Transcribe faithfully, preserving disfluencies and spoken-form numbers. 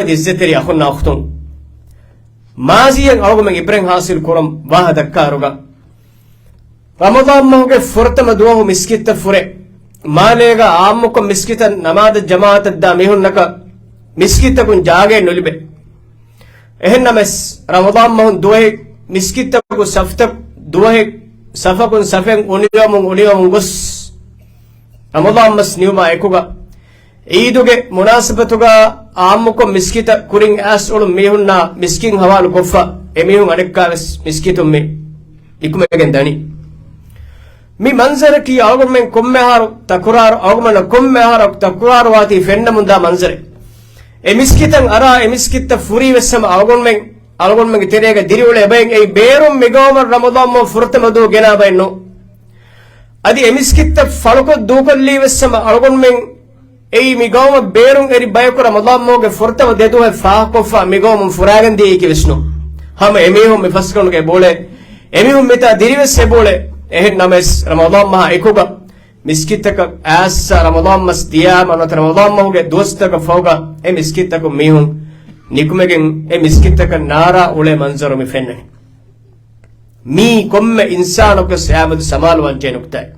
އިއްޒަތްތެރި އަޚުންނާ އުޚްތުން، މާޒީއަށް އަޅުގަނޑުމެން އިބްރަތް ޙާޞިލް ކުރަން ވާހަ ދައްކާއިރުގަ، ރަމަޟާން މަހުގެ ފުރަތަމަ ދުވަހު މިސްކިތަށް ފުރެ މާލޭގަ އާއްމުކޮށް މިސްކިތަށް ނަމާދަށް ޖަމާޢަތަށް ދާ މީހުންނަކަށް މިސްކިތަކުން ޖާގައެއް ނުލިބޭ. އެހެންނަމަވެސް، ރަމަޟާން މަހުން ދުވަހެއް މިސްކިތަކުން ސަފްތަ-، ދުވަހެއް ސަފަކުން ސަފެއް އުނިވަމުން އުނިވަމުން ގޮސް، ރަމަޟާން މަސް ނިމުމާ އެކުގަ، ޢީދުގެ މުނާސަބަތުގަ އާއްމުކޮށް މިސްކިތަށް ކުރިން އައިސް އުޅުނު މީހުންނާ މިސްކިތް ހަވާލު ކޮށްފަ، އެމީހުން އަނެއްކާވެސް މިސްކިތުން މި ނިކުމެގެން ދަނީ. މި މަންޒަރަކީ އަޅުގަނޑުމެން ކޮންމެހާރު ތަކުރާރު، އަޅުގަނޑަށް ކޮންމެހާރަކު ތަކުރާރުވާތީ ފެންނަމުންދާ މަންޒަރެއް. އެ މިސްކިތަށް އަރާ، އެ މިސްކިތަށް ފުރީ ވެސް ހަމަ އަޅުގަނޑުމެން، އަޅުގަނޑުމެންގެ ތެރޭގަ ދިރިއުޅޭ ބައެއް އެއީ ބޭރުން މިގައުމަށް ރަމަޟާން މަހު ފުރަތަމަ ދުވަހު ގެނާ ބައެއް ނޫން. އަދި އެ މިސްކިތަށް ފަޅުކޮށް ދޫކޮށްލީ ވެސް ހަމަ އަޅުގަނޑުމެން އެއީ މިގައުމަށް ބޭރުން އެރި ބަޔަކު ރަމަޟާން މަހުގެ ފުރަތަމަ ދެ ދުވަހެއް ފާހަގަކޮށްފަ މިގައުމުން ފުރާގެން ދިޔައީކީ ވެސް ނޫން. ހަމަ އެމީހުން މި ފަސްގަނޑުގަ އެބައުޅޭ، އެމީހުން މިތާ ދިރިވެސް އެބައުޅޭ. އެހެން ނަމަވެސް، ރަމަޟާން މަހާ އެކުގަ މިސްކިތަކަށް އައިސް ރަމަޟާން މަސް ދިޔާމަ ނުވަތަ ރަމަޟާން މަހުގެ ދުވަސްތަކަށް ފަހުގަ އެ މިސްކިތަކުން މީހުން ނިކުމެގެން އެ މިސްކިތަކަށް ނާރާ އުޅޭ މަންޒަރު މި ފެންނަނީ. މީ ކޮންމެ އިންސާނަކުވެސް އެއާމެދު ސަމާލުވާންޖެހޭ ނުކުތާއެއް.